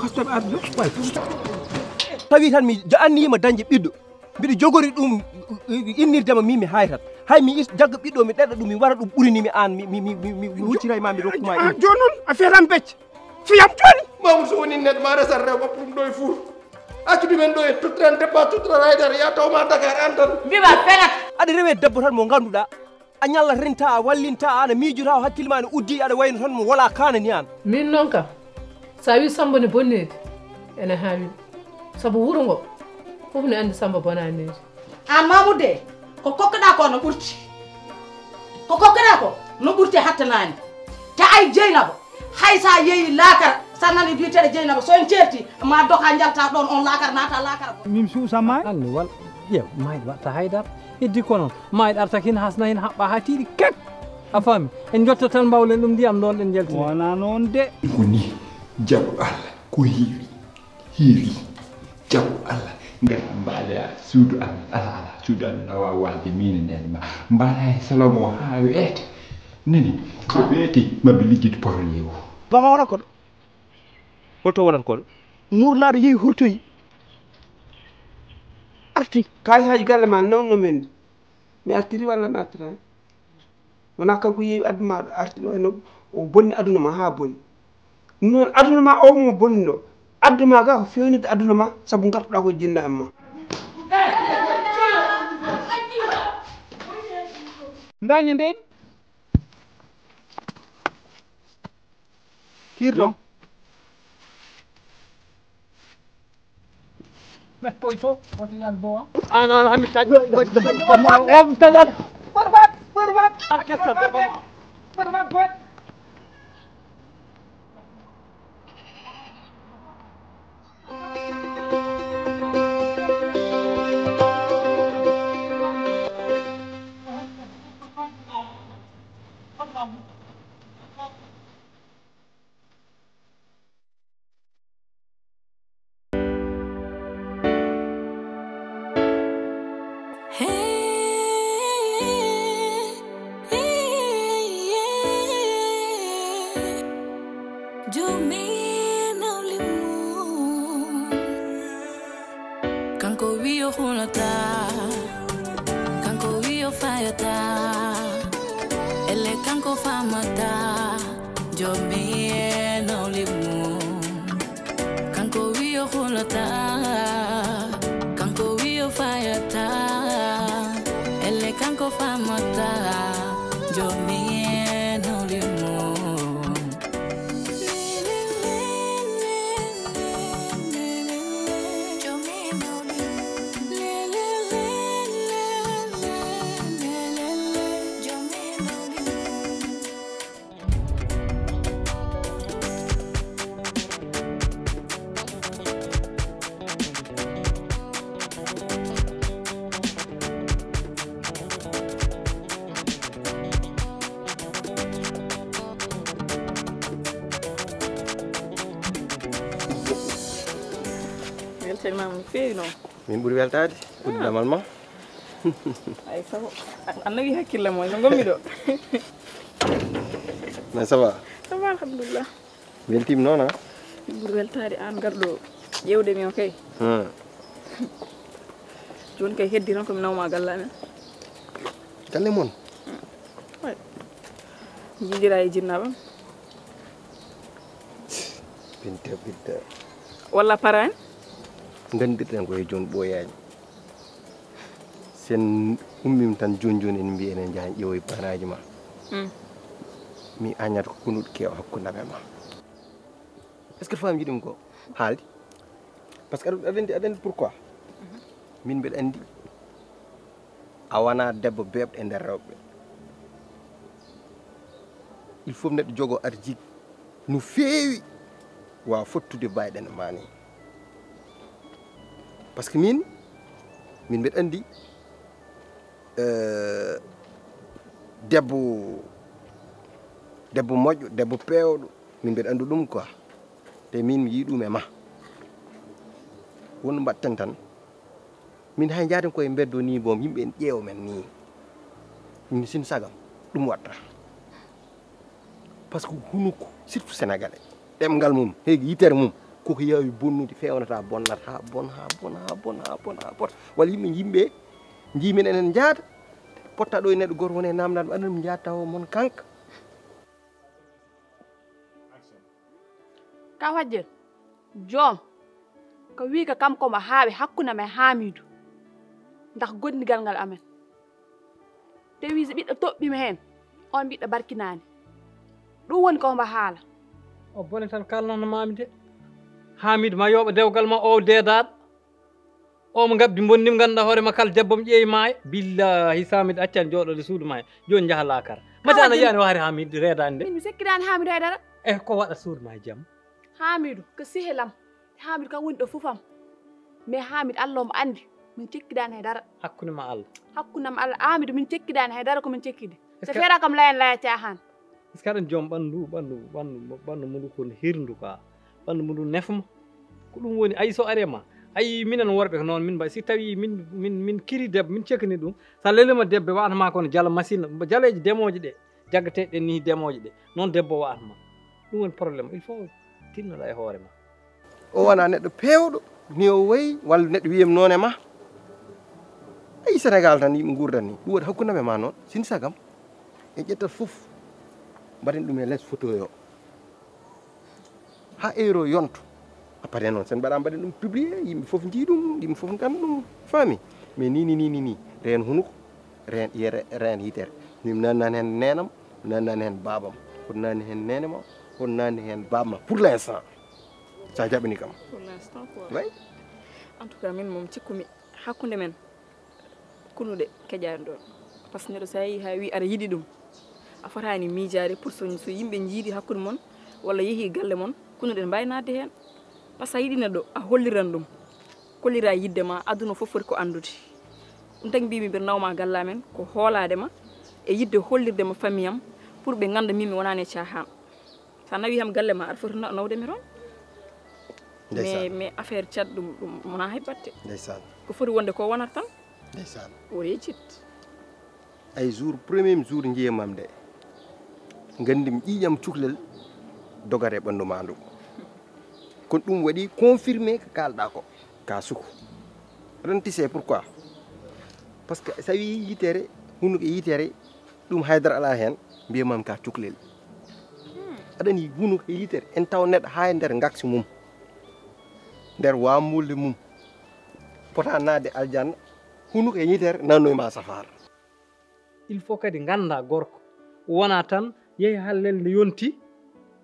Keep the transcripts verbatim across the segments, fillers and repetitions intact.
Custom arde ɗo. Tawi tan mi anniyima dañde ɓiɗɗo. Mbiɗo jogori ɗum innirde ma min mi haytat. Hay mi jagga ɓiɗɗo mi ɗeɗa ɗum mi wara ɗum ɓurini mi an mi mi mi mi mi huccita e ma mi rokkuma. Ah, jooni noon a fiyatan becce. Fiyam jooni. Mamoudou so woni neɗɗo ma resat rewɓe ɗum ɗo e fuur. Accu ɗumen ɗo e tuttiran debba tuttiran haydara ya taw ma Dakar an tan. Mbima fenat. Aɗa rewe debbo tan mo ngannduɗaa a ñalla renta a wallinta aɗa miijota o hakkille ma ne uddi aɗa wayno tan mo wala kanani an. Min noon ka sa wi Samba ne bonneede ene haawi sabu wuro ngo fof ne anndi Samba bonaneede. An Mamoudou de ko kokkoɗa ko no ɓurti ko kokkoɗa ko no ɓurti hattanani. Te ay Jeynaba hay sa yeeyi laakara sa nani biyeteɗo Jeynaba so en ceerti ma doka jalta ɗon on laakara nata laakara. Min suusa maay. Anni wal ƴeew maay watta haydara. Heddi ko noon maay arta kin hasna hin haɓɓa ha tiiɗi kek. A faami en jotta tan mbawlen ɗum ndiyam ɗon ɗen jaltini. Wona noon de. Ko ni jaɓu Allah ko heewi heewi. Jaɓu Allah ngara mbaɗa suudu amin ala ala suudu amin awa walde min e nden ma mbaɗa e salomo ha weete. Nani ko weete maɓe liggiti porole o. Bama wona koɗo. Holto wonat koɗo? Murlaaɗo yehi hurtoyi arti. Kayitaji galle ma nawno men. Mi artiri walla mi artira? Wona kanko yeewi addu ma ɗo arti ɗo eno o bonni aduna ma ha bonni. Ɗum noon aduna ma o mo bonni ɗo addu ma ga ko fewnide aduna ma sabu gartuɗa ko jinna en ma. Dañi ndeydi. Kirɗo. Mettoy to wota yal bo. An an ami taƴ. Em taƴat. Barbat barbat. Arkesta barbat. Barbat. Kanko wiyo hulata kanko wiyo fayata elle kanko famata jomi e nawlimum kanko wiyo hulata kanko wiyo fayata elle kanko famata jomi e nawlimum. Weltanima no feewi noon. Min ɓuri weltaade uddu damal ma. Ay sago an nawi hakkille mo no gommi ɗo. Mais ça va? Ça va alhamdulillah. Weltiima noon a? Ɓuri weltaade aan ngarɗo ƴeewde mi o kay. Jooni kay heddi tan ko mi nawma galle amen. Galle mon? Way. Njiidira e jinnaaɓam. Binta binta. Walla para en? Nganndirɗen ko e jooni ɓooyaani. Sen ummima tan joni joni en mbi enen jahan ƴeewoy panaaji ma. Mi añat ko konuɗo keewa hakkunde amen ma. Est ce que faam jiɗum ko haaldi? Parce que aɗa andi aɗa andi pourquoi? Min mbeɗa andi a wona debbo beɓɗo e nder rewɓe. Il faut neɗɗo jogo arjik no feewi waawa fottude bayɗe no mani. Parce que min min mbeɗa andi debbo debbo moƴƴo debbo peewɗo. Min mbeɗa andu ɗum quoi. Te min mi yii ɗum e ma. Won mbaɗten tan. Min hay njaaden koye mbeddo ni boom yimɓe en ƴeewa men ni. Min sin sagam ɗum watta. Parce que hunuko surtout sénégalais ɗemngal mum heegi yitere mum. Koko yaawi bonnude, feewnata, bonnata, haa bon, haa bon, haa bon, haa bon, haa bon. Walla yimɓe, yimɓe njii min enen njaada, potta ɗo e neɗɗo gooto, woni e naamndaade mo, aɗa mi njaada tawa mon kanka. Ka hojjel, joom, ko wii ka kam ko mo haawi hakkunde am e Haamiidu, ndax gondigal ngal amen. Te wii so ɓiɗɗo toɓɓiima heen, oon ɓiɗɗo barkinaani. Ɗum woni ko mbo haala. O bone tan kalnanno maami de. Haamiidu ma yooɓa dewgal ma o deedaaɗo. O mo ngabdi mbonndi mo ngannduɗaa hoore ma kala debbo mo ƴeewi maaya. Billaahi Haamiidu accan jooɗoode suudu maaya. Jooni njaha laakara. Mate ana yiyaani o hari Haamiidu reedaani de. Min mi sekkidaani Haamiidu haydara. E ko waɗa suudu ma e jam. Haamiidu ko sehil am. Haamiidu kam woni ɗo fof am. Mais Haamiidu Allah omo anndi min cekkidaani hay dara. Hakkunde ma Allah. Hakkunde am Allah Haamiidu min cekkidaani hay dara ko min cekkidi. So feera kam layan laya caahan. Est-ce que aɗa joom ɓanndu ɓanndu ɓanndu ɓanndu mundu kon hirndu ka ɓanndu mundu nefma ko ɗum woni ayi so are ma ayi minen worɓe ko noon min mbaɗi si tawi min min min kiri debbo min cekkani ɗum sa lelima debbe waɗata ma kono jala machine jaleeji demoji ɗe jaggateɗe ni demoji ɗe noon debbo waɗata ma ɗum woni problème il faut tinnoɗa e hoore ma o wona neɗɗo pewɗo ni o wayi walla neɗɗo wiyam noon e ma ayi sénégal tan yimɓe gurdan ni ɗum waɗi hakkunde men ma noon sin sagam en ƴettat fof mbaɗen ɗum e les photo o ha euro yonto après noon sen mbaɗa mbaɗen ɗum publié yimɓe fof jii ɗum yimɓe fof ganda ɗum faami mais ni ni ni ni ni reen hunuko reen reen yitere min mi nanani hen nenam mi nanani hen babam hoto nani hen nenema hoto nani hen babma pour l'instant sa jaɓani kam pour l'instant quoi oui en tout cas min moom cikkumi hakkunde men kunuɗe keƴani ɗon par ce que neɗɗo sa yeehi ha wi aɗa yiɗi ɗum a fotani miijaade pour so so yimɓe jiidi hakkunde mon walla yeehi galle mon kunuɗe ne mbawi nadde hen par ce que sa yiɗi neɗɗo a holliran ɗum kollira yidde ma aduna fof foti ko andude ɗum tagi mbimi mbiɗa nawma galle amen ko hoolade ma e yidde hollirde ma famille am pour ɓe ganda min mi wonani e caahan sa nawi ham galle ma aɗa foti nawde mi toon mais mais affaire cat ɗum ɗum wona hay batte ndeysaan ko foti wonde ko wonata tan ndeysaan o recit ay jour premier jour jiyamam nde gandim ƴiƴam cuklel dogare ɓandu ma ndu kono ɗum waɗi confirmé ko kalɗa ko ka suku aɗon tise pourquoi parce que sa wi yitere hunuko yitere ɗum haydara ala hen mbiyamam ka cuklel aɗani hunuko e yitere en taw neɗɗo ha e nder gaksi mum nder wamulde mum pota naade aljanna hunuko e yitere nannoyma safara il faut kadi ganda gorko wona tan yeehi hallel nde yonti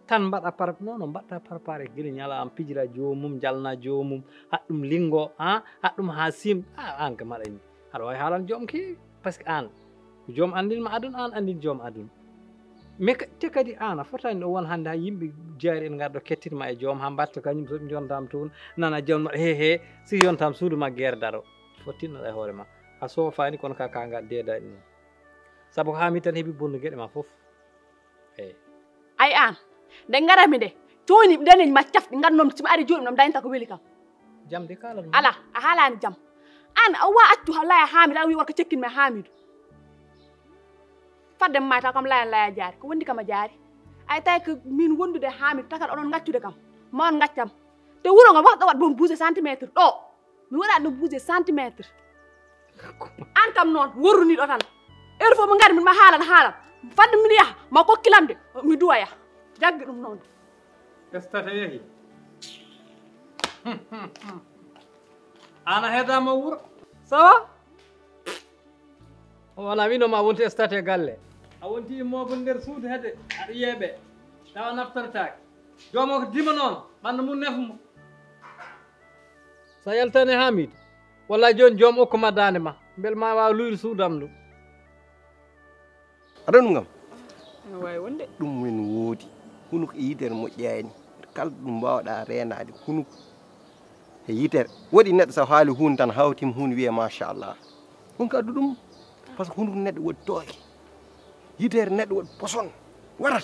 tan mbaɗa par non no mbaɗta préparé gila ñalawma pijira jomum jalna jomum haɗɗum lingo ha haɗɗum ha sim a an ka maɗani aɗa wawi haalan joom kewi par ce que an ko joom andin ma aduna an andin joom aduna mais te kadi an a fotani ɗo won hannde ha yimɓe jaari en ngarɗo kettinma e joom ha mbatta kañum soɓe jontama toon nana joom he he si yontama suudu ma guerre daro fo tinnoɗa e hoore ma a soofani kono ka ka ngal deedani noon sabu ko haami tan heeɓi bonnu geɗe ma fof eyi ay an nde garami nde coni daneji ma cafɗi gannom somi ari joɗi ɗom dañta ko weli kam jam de kala ala a haalani jam an a wa accu laya haamidu aɗa wi worko cekkinmi e haamidu fadde ma taw kam laya laya jaari ko wondi kam a jaari ay tawi ko min wondude haamidu takat oɗon gaccude kam ma on gaccam te wuro ngo wasɗo waɗ bon bouse centimétre ɗo mi waɗa ɗum bouse centimétre an kam noon worruniɗo tan heure fof mi gari min ma haalan haalan fadde miɗa yaha ma kokkilam de mi duwaya jaggi ɗum noon Estata yehi. Ana hedama wuro. Sawa? O wona wino ma wonti estate galle. A wonti immobile nder suudu hede aɗa yeeɓe tawa naftortaake. Joom o ko dima noon ɓandu mum nefmo. Sa yaltani Hamidou wallay joni joom okkuma dande ma bel ma waw luyde suudam ndu. Aɗa ɗum kam? Ene wawi wonde. Ɗum min woodi. Hunuko e yitere moƴƴani. Kala ɗum mbawɗa reenade hunuko e yitere. Waɗi neɗɗo so haali hunde tan hawtima hunde wiye machallah. Ɗum ka addu ɗum. Par ce que hunuko neɗɗo waɗi tooke. Yitere neɗɗo waɗi poson. Warat.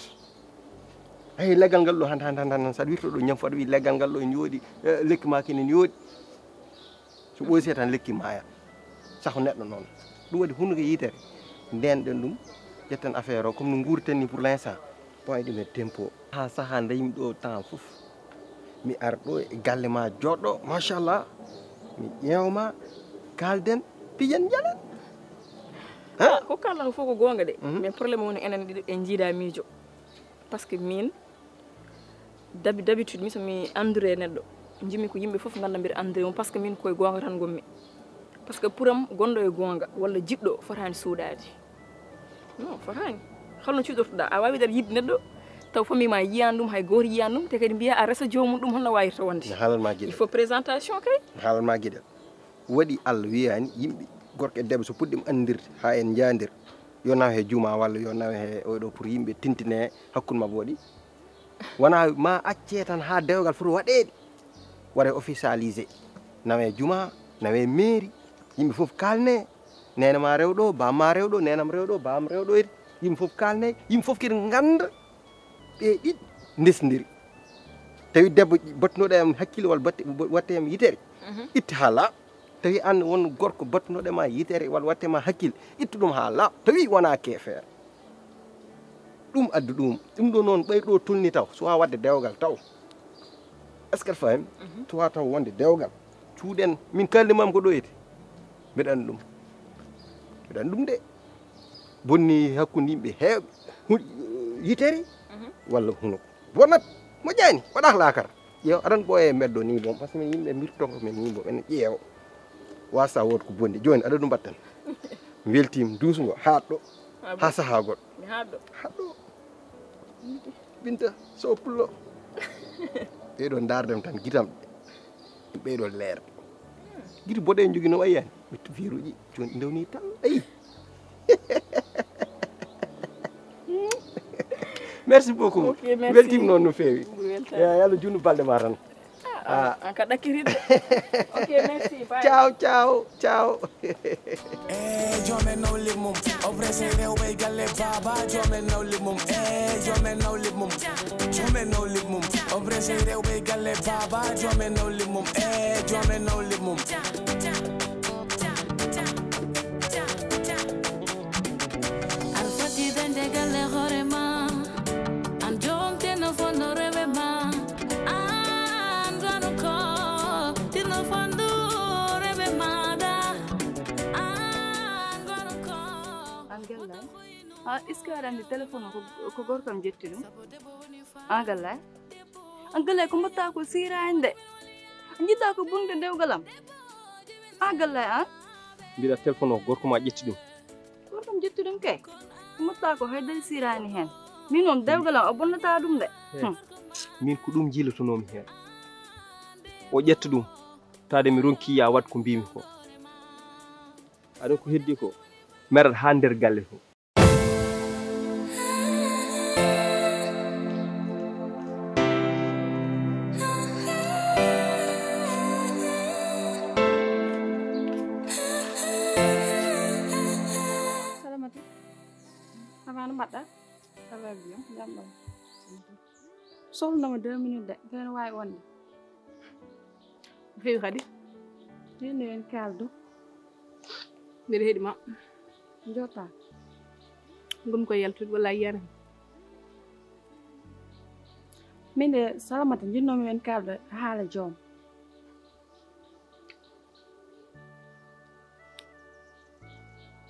Eyi leggal ngal ɗo hande hande hande saɗa wirto ɗo ñam faɗa wi leggal ngal ɗo ene yooɗi lekki ma kene ene yooɗi. So ɓooyse tan lekki maaya saho neɗɗo noon. Ɗum waɗi hunuko yitere ndenɗen ɗum ƴetten affaire o comme no guurten ni pour l'instant pawa ɗum e tempo ha saaha dañmi ɗo temps fof Mi ar ɗo e galle ma, jooɗo, machallah. Mi ƴeewma, kalden, piyen, njalen. Ha? Ko kalɗa ko fof ko goonga de. Mais problème woni enen ɗiɗo en njiida miijo. Parce que min d'habitude mi somi andude neɗɗo, jimmi ko yimɓe fof ngannda mbiɗa andude mum, parce que min koye goonga tan gommi. Parce que pour am gonɗo e goonga walla jiɗɗo fotaani suuɗaade. Non, fotaani. Holno cuɗortoɗa? A waawi wiide aɗa yiɗi neɗɗo, taw famille ma yiyaani ɗum, hay gooto yiyaani ɗum, te kadi mbiya a resa joomum, ɗum holno waawirta wonde? Mi haalan ma giɗel. Il faut présentation kay. Mi haalan ma giɗel. Waɗi Allah wiyaani yimɓe gorko e debbo so puɗɗiima anndirde haa en njaadir, yo naw he juma walla yo naw he oɗo pour yimɓe tintine hakkunde maɓɓe waɗi. Wona ma acce tan haa dewgal foti waɗeede, waɗe officialisé, nawe juma, nawe mairie, yimɓe fof kalne, neene ma rewɗo, bamma rewɗo, neenam rewɗo, bamam rewɗo, iri yimɓe fof kalne, yimɓe fof kadi ngannda ɓe ɗiɗi ndesdiri. Tawi debbo battunoɗo em hakkille walla watte em yitere, itti haa laaɓa. Tawi aan won gorko battunoɗo ma yitere walla watte ma hakkille, ittu ɗum haa laaɓa. Tawi wona keefeero. Ɗum addu ɗum. Ɗum ɗo noon ɓay ɗo tolni taw, so wawa waɗde dewgal taw. Est-ce que aɗa fahmi? Tawa taw wonde dewgal. Cuuɗen min kalde mam ko ɗo ete. Mbeɗa anndi ɗum. Mbeɗa anndi ɗum de. Bonni hakkunde yimɓe heewɓe. Yitere walla hunuko. Bonnat, moƴƴaani, waɗa laakara. Ƴeew, aɗan ɓooya e mbeddo ni bom, parce que min yimɓe mbirto ko min ni bom, ene ƴeewa. Wasa wot ko bondi. Jooni aɗa ɗum mbaɗtan. Mi weltiima duusngo haaɗɗo haa sahaa goɗɗo. Mi haaɗɗo. Haaɗɗo. Binta Sow Pullo. Ɓeyɗo ndaardem tan gitam. Ɓeyɗo leer. Giti boɗe jogi no wayyani. Ɓe viruji jooni ndewni tan. Ayi. Merci beaucoup. Ok, merci. Weltiima noon no feewi. Welta. Ya yalla junnu balɗe ma tan. Ah. An ka ɗakkiride. Ok, merci. Bye. Ciao, ciao, ciao. Eh, jomen no limum. O pressé rewɓe galle baba, jomen no limum. Eh, jomen no limum. Jomen no limum. O pressé rewɓe galle baba, jomen no limum. Eh, jomen no limum. Aɗa foti dañde galle hoore ma. An jom teno fondo rewe ma. An wano ko tino fondo rewe maɗa. An wano ko. An gallay. Ha, est-ce que aɗa anndi téléphone o ko, ko gorkam jetti ɗum? An gallay. An gallay ko mbatta ko sirani de. An jiɗɗa ko bonde dewgal am. An gallay an. Mbiɗa téléphone o gorko ma ƴetti ɗum. Gorkam jetti ɗum kay. Ko mbatta ko haydara sirani hen. Min noon dewgal am o bonnata ɗum de. Hmm. Min ko ɗum jiilotonoomi heen. O ƴetta ɗum, taade mi ronki ya waɗ ko mbimi ko. Aɗa ko heddi ko, merat haa nder galle to. Salamata. Samaa no mbaɗɗa? Ça va bien, jam ɗon. Sohlunoma deux minutes de, ko heno waawi wonde? No feewi kadi. Hende en kaaldu. Mbiɗa heɗi ma. Jota. Ngonmi ko yaltude walla a yiyani. Min de Salamata jinnoomi en kaalda haala joom.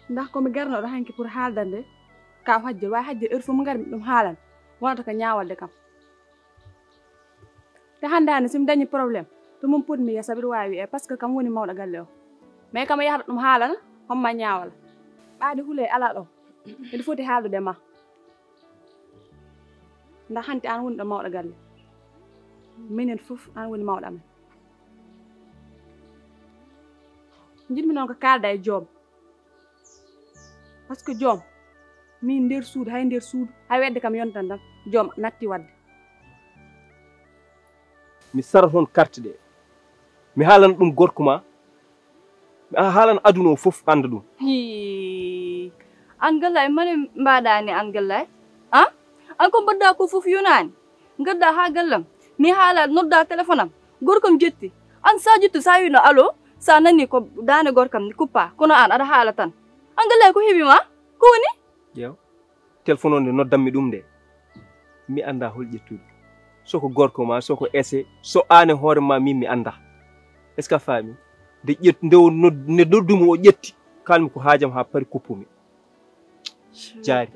Ndax ko mi garno ɗo hanki pour haaldande ka hajjel, waawi hajjel heure fof mo ngari ɗum haalan, wonata ko ñaawalde kam. Te hannde hannde so mi dañi problème to mum poti mi yeesa mbiɗa waawi wi'e parce que kam woni mawɗo galle o. Mais kam yahata ɗum haalana homma ñaawala. Ɓaade hulee alaa ɗo. Miɗa foti haaldude ma. Ndax hanti aan woni ɗo mawɗo galle. Minen fof aan woni mawɗo amen. Njiɗmi noon ko kaalda e joom. Parce que joom min nder suudu hay nder suudu hay wedde kam yontan tan joom natti wadde. Mi sara toon carte ɗe, mi haalana ɗum gorko ma, mi haalana aduna o fof annda ɗum. Hii. An gallay mane mbaɗani an gallay? An? An ko mbaɗɗa ko fof yonani. Ngadda ha gallam. Mi haala nodda téléphone am. Gorkam jetti. An sa jettu sa wino allo, sa nani ko dande gorkam ni kuppa. Kono an aɗa haala tan. An gallay ko heɓi ma? Ko woni? Ƴeew. Téléphone o nde noddanmi ɗum nde, mi annda hol ƴettude. So ko gorko ma, so ko ese, so aan e hoore ma, min mi anndaa. Est-ce que a faami? Nde ƴet-, nde o nod-, nde noddu-mi o ƴetti, kaalmi ko haajam haa pari kuppumi. Jaari.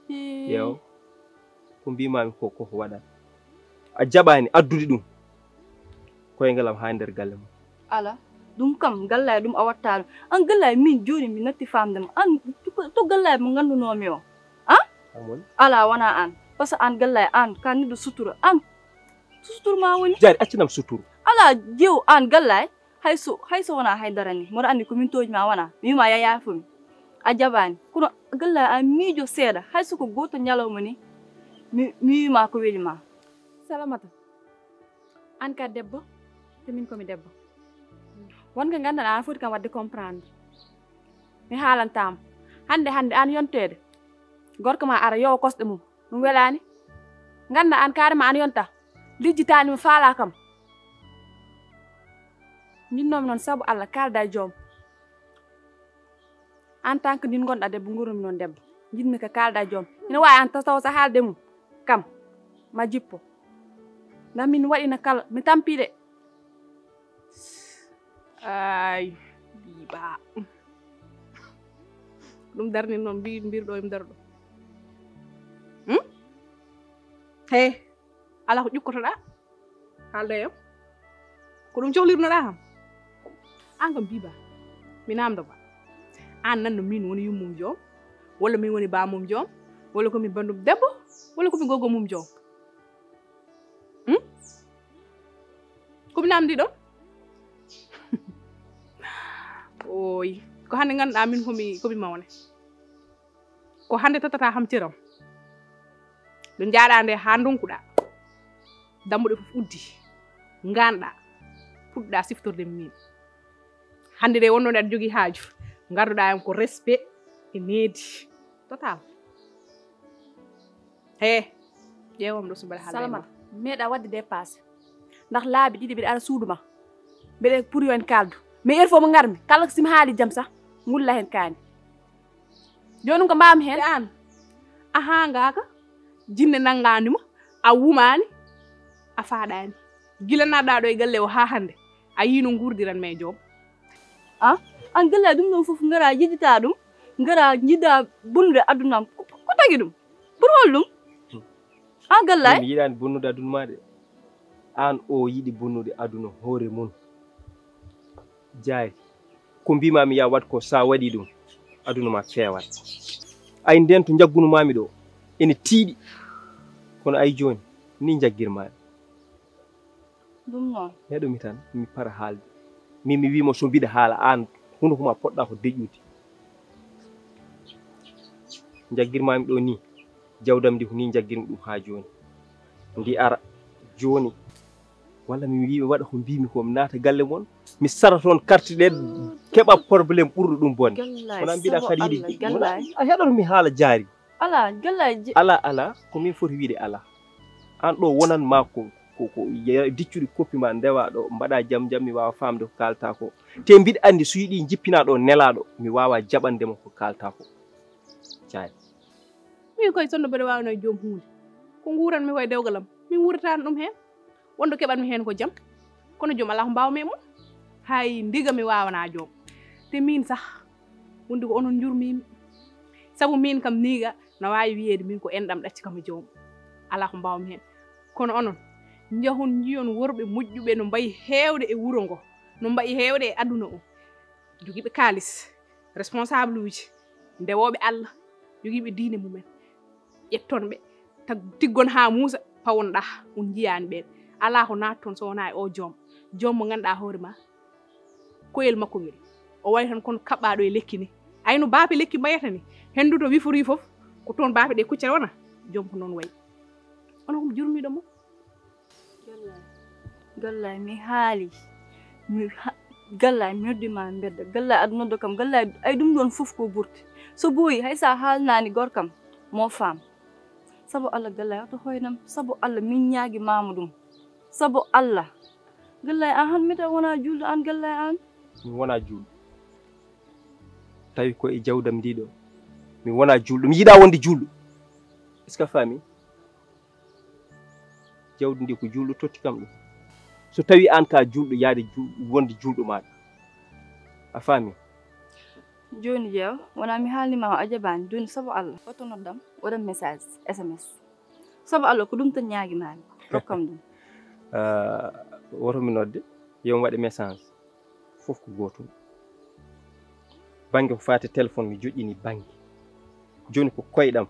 Yeew. Ko mbiimaami ko, ko ko waɗa. A jaɓaani addude ɗum. Koyngal am haa nder galle mum. Ala, ɗum kam, gallay ɗum a watta ɗum. Aan gallay min jooni mi natti faamde ma. Aan to, to gallay mo nganndunomi o. Ah? Amon. Ala, wona aan. Parce que aan gallay aan, ka neɗɗo sutura. Aan sutur ma woni. Jaari, accanam sutur. Ala, jew aan gallay. Hay so, hay so wona hay dara ni. Mboɗo anndi ko min tooñi ma wona. Mi wima ya yaafumi. A jaɓaani. Kono gallay aan miijo seeɗa. Hay so ko gooto ñalawma ni. Mi, mi wima ko weli ma. Salamata. Aan ka debbo, te min ko mi debbo. Won ko nganndan-ɗaa aan foti kam waɗde comprendre. Mi haalantaama. Hannde, hannde aan yonteede. Gorko ma ara yowa kosɗe mum. Ɗum welaani. Ngannda aan kaare ma aan yonta. Lijjitaani mo faalaa kam. Njinnoomi noon sabu Allah kaalda e joom. En tant que ndin ngonɗa debbo, nguurumi noon debbo. Njiɗmi ko kaalda joom. Ina waawi aan taw, taw so haalde mum. Kam. Ma jippo. Nda min waɗina kala, mi tampi de. Ay, biiba. Ɗum darni noon, mbi-, mbirɗo e darɗo. Hmm? He, ala ko ƴukkotoɗaa? Haalda e am. Ko ɗum cohlirnoɗaa kam? Aan kam biiba. Mi naamndo ba. Aan nanno min woni yummum joom? Walla min woni baamum joom? Walla ko min banndum debbo? Walla ko min goggo mum joom? Hmm? Ko mi naamndi ɗon? Ooy. Ko hannde ngannduɗaa min ko mi, ko mi mawne. Ko hannde totata kam ceram. Ɗo njaaɗaa nde haa ndonkuɗaa. Dammuɗe fof uddi. Nganɗaa. Puɗɗaa siftorde min. Hannde nde wonno nde aɗa jogii haaju. Ngarduɗaa am ko respect e needi. Total. He, ƴeewam ɗo so mbaɗa haalde e Salamata, ma. Meeɗa waɗde dépassé. Ndax laabi ɗiɗi mbiɗa ara suudu ma. Mbeɗe pour yo en kaaldu. Mais heure fof mo ngarmi, kala ko si mi haali jam sax, ngulla heen kaani. Jooni ɗum ko mbaawmi heen? Te aan, a haangaaka, jinne nanngaani ma, a wumaani, a faaɗaani. Gila naatɗaa ɗo e galle o haa hannde, a yii no nguurdiran ma e joom. Ah, aan gila ɗum ɗoon fof ngara yiɗitaa ɗum, ngara njiɗaa bonnude aduna am. Ko, ko tagi ɗum? Pour hol ɗum? Aan gallay? Min mi yiɗaani bonnude aduna maa de. Aan o yiɗi bonnude aduna hoore mum. Jaari, ko mbiimaa mi yaa waɗ ko, so a waɗii ɗum, aduna maa feewat. Ay, ndeen to njaggunomaami ɗo, ene tiiɗi. Kono ay jooni, ni njaggirmaami. Ɗum noon. Neɗɗo mi tan, mi para haalde. Min mi wiimo so mbiɗa haala, aan hunuko maa poɗɗaa ko deƴƴude. Njaggirmaami ɗo ni, jawdam ndi ko ni njaggirmi ɗum haa jooni. Ndi ara jooni. Walla mi wiiɓe waɗa ko mbiimi ko, mi naata galle mon, mi sara toon carte ɗe, keɓa problème ɓurɗo ɗum bonde. Gallay, wona mbiɗa sabo kadi yiɗi, Allah, wona, gallay. A heɗoto mi haala Jaari. Alaa, gallay je- Alaa, alaa, ko min foti wiide alaa. Aan ɗo wonan maa ko, ko, ko ya-, diccuɗi koppi ma ndewa ɗo, mbaɗa jam jam, mi waawa faamde ko kaalta ko. Te mbiɗa anndi so yiɗi jippina ɗo nelaaɗo, mi waawa jaɓande mo ko kaalta ko. Jaari. Min koye sonno mbeɗa waawno e joom huunde. Ko nguuran mi koye dewgal am. Min wuurataano ɗum heen. Wonɗo keɓanmi heen ko jam. Kono joom alaa ko mbaawmi e mum. Hay ndiga mi waawanaa joom. Te miin sah, wondi ko onon njurmiimi. Sabu miin kam niiga na waawi wiyeede miin ko enɗam ɗacci kam e joom. Alaa ko mbaawmi heen. Kono onon, njahon njiyon worɓe moƴƴuɓe no mbayi heewde e wuro ngo, no mbayi heewde e aduna o. Jogiiɓe kaalis, responsable uji, ndewooɓe Allah, jogiiɓe diine mumen. Ƴetton ɓe, tag-, tiggon haa muusa, pawon ɗah, on njiyaani ɓeen. Alaa ko naatton so wonaa e o joom. Joom mo ngannduɗaa hoore ma, koyel makko ngel. O wayi tan kono kaɓɓaaɗo e lekki ni. Ay no baafe lekki mbayata ni. Henndu to wifori fof, ko toon baafe ɗe kuccata wona. Joom ko noon wayi. Onon ko mi jurmiiɗo mo. Gallay. Gallay, mi haali. Mi ha-, gallay, mi noddi ma mbedda. Gallay, aɗa nodda kam. Gallay, ay ɗum ɗoon fof ko burti. So booyi, hay sa haalnaani gorkam, mo faam. Sabu Allah, gallay, oto hoynam. Sabu Allah, min ñaagi maama ɗum. Sabu Allah. Gallay, aan han mita wona juulɗo aan, gallay aan. Mi wona juulɗo. Tawi ko e jawdam ndi ɗo. Mi wona juulɗo. Mi yiɗa wonde juulɗo. Est-ce que a faami? Jawdi ndi ko juulɗo totti kam ɗum. So tawi aan ka juulɗo, yaade juul-, wonde juulɗo maaɗa. A faami? Jooni jeew, wonaa mi haalni ma o a jabaani. Jooni sabu Allah, woto noddam, waɗam message, S M S. Sabu Allah, ko ɗum tan ñaagi maami, rokkam ɗum. Ah, woto mi nodde, yo mi waɗe message. Fof ko gootum. Bannge ko faati téléphone mi joƴƴini bannge. Jooni ko koyɗam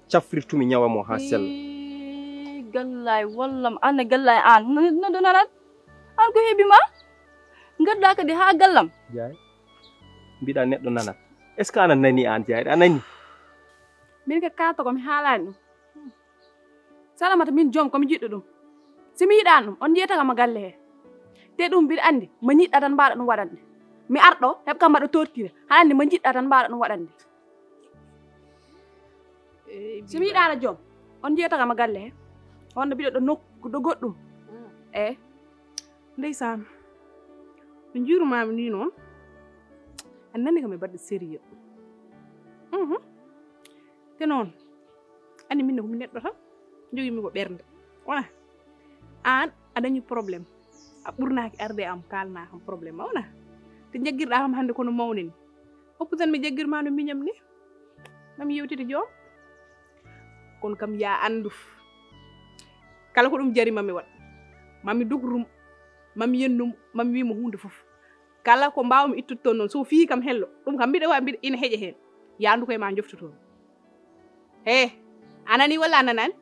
cafrirtumi ñawa mo haa sella. Ii, gallay, wallam, aan ne gallay aan, no, no, no, nanat? Aan ko heɓi ma? Ngadda kadi haa gallam. Jaay, mbiɗa neɗɗo nanat. Est-ce que ana nani aan, Jaay? A nani? Min ka kaata ko mi haalaani ɗum. Salamata min joom ko mi jiɗɗo ɗum. Si mi yiɗaani ɗum, on njeyata kam e galle he. Te ɗum mbiɗa anndi, ma ñiɗɗa tan mbaaɗa ɗum waɗande. Mi arɗo, heɓ kam mbaɗa tortire. Haɗa anndi ma ñiɗɗa tan mbaaɗa ɗum waɗande. Si mi yiɗaani joom, on njeyata kam e galle he. Wonde mbiɗa ɗo nokku, ɗo goɗɗum. Eey. Ndeysaan. No njuurumaami nii noon. A nani kam e baɗɗo sérieux. Mhm. Te noon, anndi min ne ko mi neɗɗo tan. Njogii mi ko ɓernde. Wona? Aan a dañi problème. A ɓurnaaki arde am kaalna kam problème ma wona? Te jaggirɗa kam hannde kono mawni ni. Hoppu tan mi jaggir ma no miñam ni. Mam yewtiti joom. Kono kam ya anndu. Kala ko ɗum jari mami waɗ. Mami dugrum. Mami yennum. Mami wiimo huunde fof. Kala ko mbaawmi ittude toon noon, so fii kam hello, ɗum kam mbiɗa waawi, mbiɗa ina heƴa heen. Yaandu koye ma njoftu toon. He, a nanii walla a nanaani?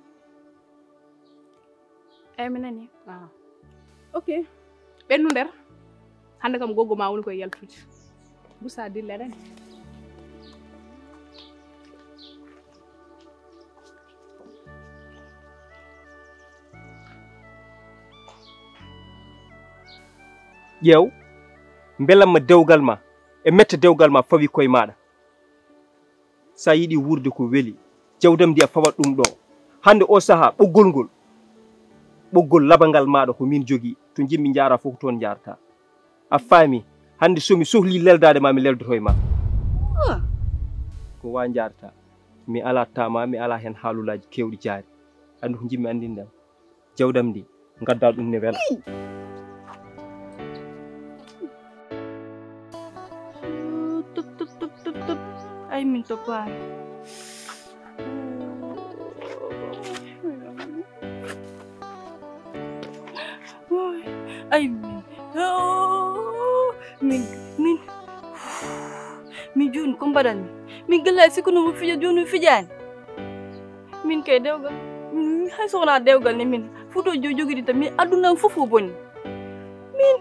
Eey, mi nanii. Ah. Ok. Ɓennu nder. Hannde kam goggo ma woni koye yaltude. Busa dille aɗani. Ƴeew, mbelamma dewgal ma e mette dewgal ma fawi koye maaɗa. So a yiɗi wuurde ko weli, jawdam ndi a fawat ɗum ɗo. Hannde o sahaa, ɓoggol ngol, ɓoggol labangal maaɗa ko min jogii. To njiɗmi njaara fof ko toon njaarta. A faami? Hannde so mi sohlii leldaade ma, mi leldoto e ma. Ko wa njaarta. Mi alaa tama, mi alaa heen haalulaaji keewɗi jaari. Anndu ko njiɗmi anndinde am. Jawdam ndi, ngaddaa ɗum ne wela. Tut, tut, tut, tut, tut. Ay, min toppaani. Ay, min. Oh, min, min. Min jooni ko mbaɗanmi? Min gallay sikkuno mo fija, jooni mi fijaani. Min kay dewgal, min hay so wonaa dewgal ne min fuɗo jo jogidi tan min aduna am fof o bonni. Min.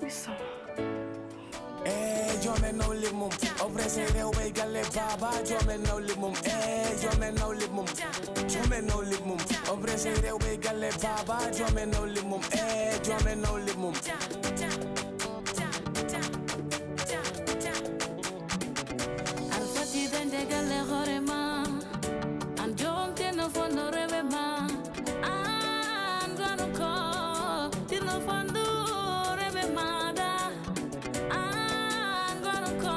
Bisama. Eh, joomen naw limmum, o pressé rewɓe galle baaba, joomen naw limmum, eh, joomen naw limmum, joomen naw limmum, o pressé rewɓe galle baaba, joomen naw limmum, eh, joomen naw limmum. Aɗa foti dañde galle hoore ma. An joom tinno fondo rewe ma. An gonu ko tinno fondo rewe maɗa. An gonu ko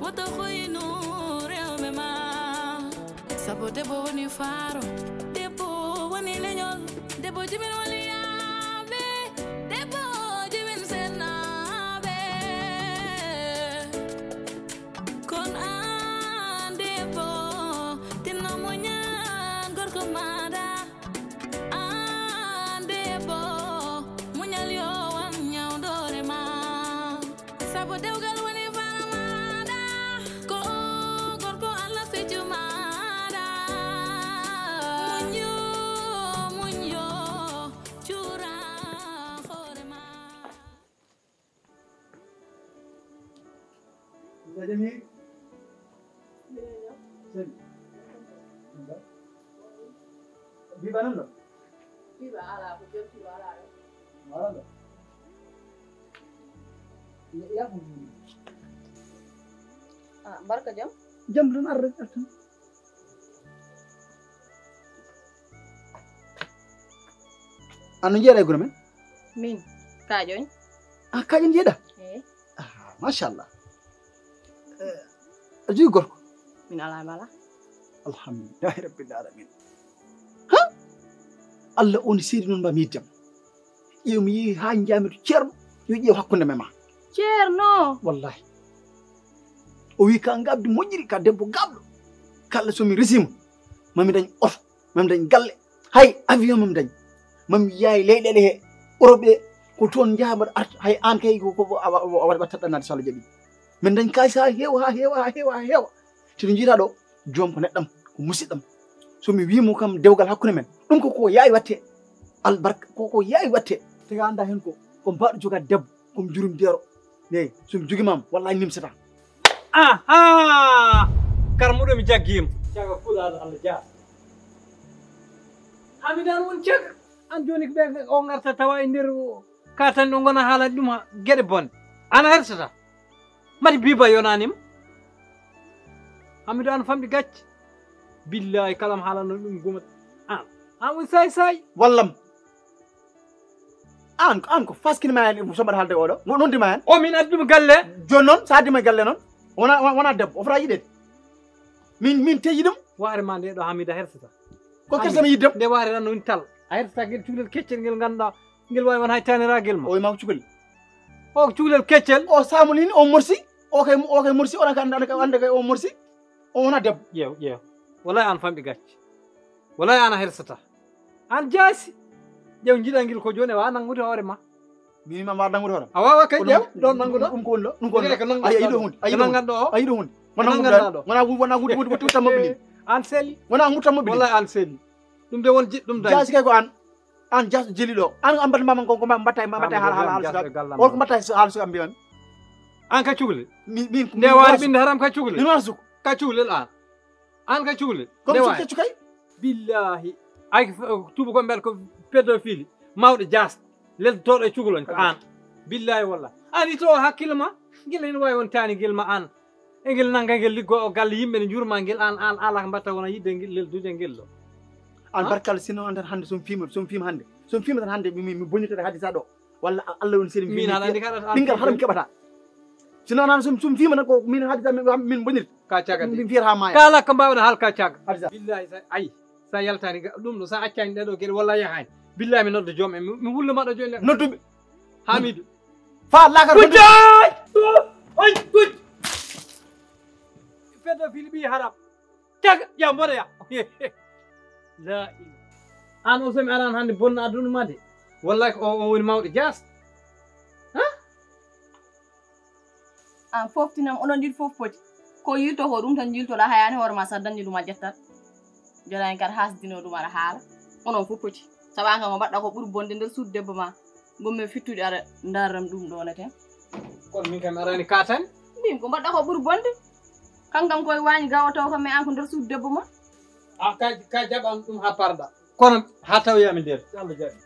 woto hoynu rewɓe ma. Sabu debbo woni faaro, debbo woni leñol, debbo jimin woni yaaɓe, debbo jimin sennaaɓe. Kon an debbo, tinno muñal gorko maɗa. An debbo, muñal yo wan ñawdoore ma. Sabu dewgal woni faaro maɗa, ko gorko Allah feccu maɗa. Muñño, muñño, cuura hoore ma. Biba nan ɗo? Biba ala ko jom Biba ala ɗo. Wala ɗo. Ya ko. Ah, barka jam. Jam ɗum arre tan. Ano jeeɗa e gure men? Min, kaaƴoñ. Ah, kaaƴoñ jeeɗa? Eey. Ah, machallah. Eh, a jogi gorko? Min alaa mi alaa. Alhamdulillahi rabbil alamin. Ha? Allah woni seedi noon, mbami yiddem. Ƴeew, mi yehi haa njaami to Ceerno, yo ƴeew hakkunde men e ma. Ceerno? Wallahi. O wi ka gabdi moƴƴiri, ka debbo gaɓɗo. Kala so mi resima, mami dañ oto, mami dañ galle, hay avion mami dañ. Mami yaay leyɗeele he Europe ɗe, ko toon njaha mbaɗa arta, hay aan kay ko, ko, ko a, a, a, a waɗat ɗannaade so Allah jaɓi. Min dañ kaalis haa heewa, haa heewa, haa heewa, haa heewa. Te no njiiɗaa ɗo, joom ko neɗɗam, ko musiɗɗam. So mi wii mo kam dewgal hakkunde men, ɗum ko, ko yaawi waɗte. Albarka, ko, ko yaawi waɗte. Te a anndaa heen ko, ko mbaaɗo jogaade debbo, ko mi jurum deero. Eey, so mi jogiima mo, wallahi nimsataa. Aha! Karmuɗo mi jaggiima. Caga pulaar Allah jaas. Hamidan won caga. Aan jooni ko ɓe o ngarta tawa e nder o, ka tan ɗo ngona haalani ɗum ha, geɗe bonɗe. Aan a hersata. Mati biba yonanima. Hamidu aan famɗi gacce. Billahi kala mo haalano ɗum guma. Aan. Aan woni saay saay. Wallam. Aan, aan ko faskini ma hen, so mbaɗa haalde oɗo. Mo noddi ma hen. O min addi ɗum galle. Jooni noon, so addi ma galle noon. Wona, wona, wona debbo, o fota yiɗede. Min, min teyi ɗum. Waare ma nde ɗo Hamida hersata. Ko kersa mi yiddam. Nde waare tan no woni tal. A hersata ngel cukalel keccel ngel ngannduɗaa, ngel waawi won hay taniragel ma. O wi ma ko cukalel. O ko cukalel keccel. O samolini, o morsi. O kay, o kay morsi, o naka anda, anda, anda kay o morsi. O wona debbo. Ƴeew, ƴeew. Wallahi aan famɗi gacce. Wallahi aan a hersata. Aan jaasi. Ƴeew, njiɗangel ko jooni a waawaa nanngude hoore ma. Mi wiima mbaɗa nanngude hoore. A waawaa kay, ƴeew, ɗon nannguɗo. Ɗum ko woni ɗo? Ɗum ko woni ɗo? Ayi, ayi ɗo huunde. Ayi ɗo huunde. Ayi ɗo huunde. Wona huunde ɗo. Wona huunde, wona huunde, huunde, huunde, tamma bili. Aan seli. Wona huunde tamma bili. Wallahi aan seli. Ɗum de won jiɗɗo ɗum dañde. Jaasi kay ko aan. Aan jaasi jeli ɗo. Aan, aan mbaɗa mama kon ko mbaɗa e, mbaɗa e haala, haala sukaaɓe. Won ko mbaɗa e haala sukaaɓe mbiyan. Aan ka cukalel. Min, min, nde waari ɓinnde haram ka cukalel. Min wona suka. Ka cukalel aan. Aan ka cukalel. Comme nde waari. Keccu kay. Billahi. Ay, f-, tuuba ko mbiyata ko pédophile. Mawɗo jaas. Leldotooɗo e cukalel ko aan. Billahi wallahi. Aan itto hakkille ma. Ngel ene waawi won taani ngel ma aan. E ngel nannga ngel liggo o galle yimɓe ne njurma ngel aan, aan ala ko mbaɗta wona yidde ngel leldude ngel ɗo. Aan barkalla sinno aan tan hannde so mi fiima, so mi fiima hannde. So mi fiima tan hannde mi, mi, mi bonirtata Hadisa ɗo. Walla a-, Allah woni seede mi min aɗa anndi kala ɓinngel haram keɓata. Sinno aan so, so mi fiima tan ko min Hadisa min, min bonirta. Ka caga min fiyata haa maaya. Kala ko mbaawɗa haal ka caga. Hadisa. Billahi sa, ay, sa yaltani ga-, ɗum ɗo, sa accani ɗee ɗo geɗe walla yahaani. Billahi mi nodda joom en, mi, mi wulla ma ɗo jooni. Nodduɓe. Hamidu. Fa lakar. Kujjay! Ay, kuj! Pédophile ɓii haram. Caga, ya mboɗoya. La ila. Aan o so mi araan hannde bonna aduna ma de. Wallahi ko o, o woni mawɗo jaas. Ha? Aan foftinam, onon ɗiɗo fof poti. Ko yilto ko ɗum tan njiltoɗaa, hayaani hoore ma sa dañde ɗum a ƴettat. Joɗani kadi hasdino ɗum aɗa haala. Onon fof poti. Sabu aan kam ko mbaɗɗa ko ɓuri bonde nder suudu debbo ma. Gommi fittude aɗa ndaram ɗum ɗo ne ten. Kono min kam mi arani ka tan. Mbimi ko mbaɗɗa ko ɓuri bonde. Kankam koye waañi gawa taw kam, mais aan ko nder suudu debbo ma. A ka, ka jaɓan ɗum ha parɗa. Kono ha tawoyami nder. Allah jaɓi.